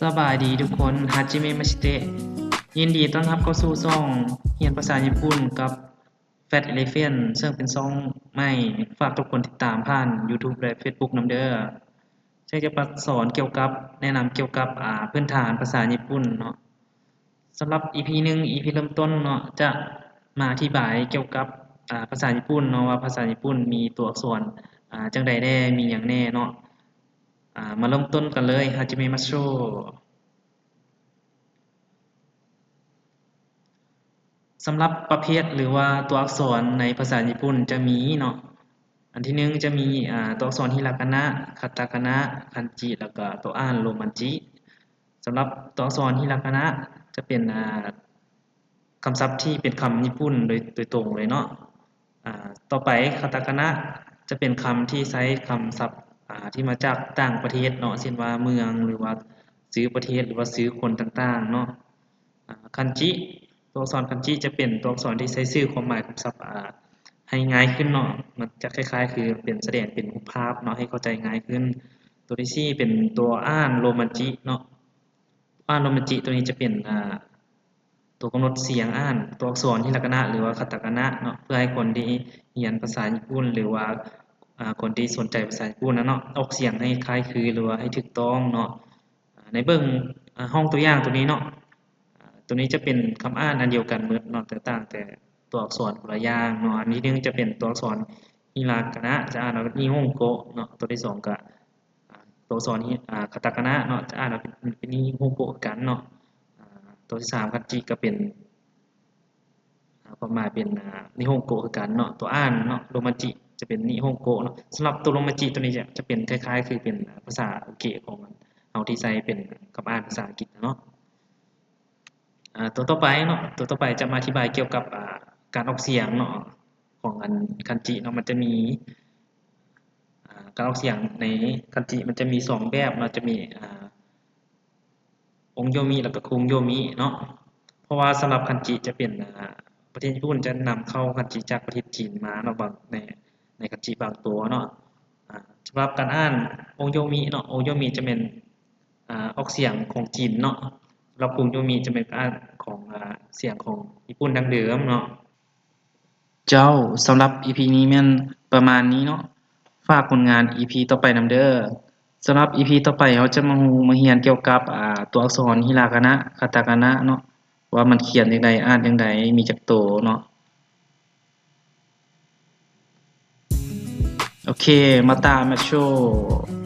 ສະບາຍດີທຸກຄົນ はじめまして ຍິນດີຕ້ອນຮັບເຂົ້າສູ່ຊ່ອງຮຽນພາສາຍີ່ປຸ່ນກັບ Fat Elephant ເຊິ່ງເປັນຊ່ອງໃໝ່. ຝາກທຸກຄົນຕິດຕາມຜ່ານ YouTube ແລະ Facebook ນຳເດີ. ເຊິ່ງຈະມາສອນກ່ຽວກັບ ແນະນຳກ່ຽວກັບ ອາ ພື້ນຖານພາສາຍີ່ປຸ່ນເນາະ. ສຳລັບ ອີພີ ໜຶ່ງ ອີພີ ເລີ່ມຕົ້ນເນາະ ຈະມາອະທິບາຍກ່ຽວກັບ ອາ ພາສາຍີ່ປຸ່ນເນາະ ວ່າພາສາຍີ່ປຸ່ນມີຕົວອັກສອນ ອາ ຈັ່ງໃດແດ່ ມີຫຍັງແດ່ເນາະ. ອາ ມາເລີ່ມຕົ້ນກັນເລີຍ はじめましょう. ສຳລັບປະເພດ ຫຼືວ່າຕົວອັກສອນໃນພາສາຍີ່ປຸ່ນຈະມີເນາະ ອັນທີໜຶ່ງຈະມີ ອາ ຕົວອັກສອນຮິລາການະ, ຄາຕາການະ, ຄັນຈິ ແລ້ວກໍຕົວອ່ານໂຣມັນຈິ. ສຳລັບຕົວອັກສອນຮິລາການະຈະເປັນ ອາ ຄຳສັບທີ່ເປັນຄຳຍີ່ປຸ່ນໂດຍ ໂດຍຕົງເລີຍເນາະ. ອາ ຕໍ່ໄປຄາຕາການະຈະເປັນຄຳທີ່ໃຊ້ຄຳສັບ ອາ ທີ່ມາຈາກຕ່າງປະເທດເນາະ ເຊັ່ນວ່າເມືອງ ຫຼືວ່າຊື່ປະເທດ ຫຼືວ່າຊື່ຄົນຕ່າງໆເນາະ. ອາ ຄັນຈິ ຕົວອັກສອນຄັນຈິຈະເປັນຕົວອັກສອນທີ່ໃຊ້ສື່ຄວາມໝາຍຄຳສັບ ອາ ໃຫ້ງ່າຍຂຶ້ນເນາະ ມັນຈະຄ້າຍໆຄືເປັນສະແດງເປັນຮູບພາບເນາະ ໃຫ້ເຂົ້າໃຈງ່າຍຂຶ້ນ. ຕົວທີສີ່ເປັນຕົວອ່ານໂຣມັນຈິເນາະ ອ່ານໂຣມັນຈິຕົວນີ້ຈະເປັນ ອາ ຕົວກຳນົດສຽງອ່ານຕົວອັກສອນຮິລາການະ ຫຼືວ່າຄາຕາການະເນາະ ເພື່ອໃຫ້ຄົນທີ່ຮຽນພາສາຍີ່ປຸ່ນ ຫຼືວ່າ ອາ ຄົນທີ່ສົນໃຈພາສາຍີ່ປຸ່ນນະເນາະ ອອກສຽງໃຫ້ຄ້າຍຄື ຫຼືວ່າໃຫ້ຖືກຕ້ອງເນາະ. ອາ ໃນເບິ່ງ ອາ ຫ້ອງຕົວຢ່າງຕົວນີ້ເນາະ ອາ ຕົວນີ້ຈະເປັນຄຳອ່ານອັນດຽວກັນໝົດເນາະ ແຕ່ຕ່າງແຕ່ຕົວອັກສອນຄົນລະຢ່າງເນາະ. ອັນທີໜຶ່ງຈະເປັນຕົວອັກສອນຮິລາການະ ຈະອ່ານວ່ານິຮົງໂກະເນາະ. ຕົວທີສອງກະ ອາ ຕົວອັກສອນ ອາ ຄາຕາການະເນາະ ຈະອ່ານວ່າເປັນ ເປັນນິຮົງໂກະຄືກັນເນາະ. ອາ ຕົວທີສາມຄັນຈິກະເປັນ ອາ ຄວາມໝາຍເປັນ ອາ ນິຮົງໂກະຄືກັນເນາະ. ຕົວອ່ານເນາະ ໂຣມັນຈິຈະເປັນນິຮົງໂກະເນາະ. ສຳລັບຕົວໂຣມັນຈິຕົວນີ້ຈະ ຈະເປັນຄ້າຍໆຄືເປັນ ອາ ພາສາໂອເກະຂອງເຮົາທີ່ໃຊ້ເປັນຄຳອ່ານພາສາອັງກິດເນາະ. ອາ ຕົວຕໍ່ໄປເນາະ ຕົວຕໍ່ໄປຈະມາອະທິບາຍກ່ຽວກັບ ອາ ການອອກສຽງເນາະ ຂອງອັນຄັນຈິເນາະ. ມັນຈະມີ ອາ ການອອກສຽງໃນຄັນຈິມັນຈະມີສອງແບບເນາະ ຈະມີ ອາ ອົງໂຍມິ ແລ້ວກໍຄຸງໂຍມິເນາະ. ເພາະວ່າສຳລັບຄັນຈິຈະເປັນ ອາ ປະເທດຍີ່ປຸ່ນຈະນຳເຂົ້າຄັນຈິຈາກປະເທດຈີນມາເນາະ ບາງ ໃນ ໃນຄັນຈິບາງຕົວເນາະ. ອາ ສຳລັບການອ່ານອົງໂຍມິເນາະ ອົງໂຍມິຈະແມ່ນ ອາ ອອກສຽງຂອງຈີນເນາະ ແລ້ວຄຸງໂຍມິຈະແມ່ນການອ່ານຂອງ ອາ ສຽງຂອງຍີ່ປຸ່ນດັ້ງເດີມເນາະ. ເຈົ້າ ສຳລັບ ອີພີ ນີ້ແມ່ນປະມານນີ້ເນາະ ຝາກຜົນງານ ອີພີ ຕໍ່ໄປນຳເດີ. ສຳລັບ ອີພີ ຕໍ່ໄປເຮົາຈະມາຮູ້ມາຮຽນກ່ຽວກັບ ອາ ຕົວອັກສອນຮິລາການະ ຄາຕາການະເນາະ ວ່າມັນຂຽນຈັ່ງໃດ ອ່ານຈັ່ງໃດ ມີຈັກໂຕເນາະ. ໂອເຄ また会いましょう.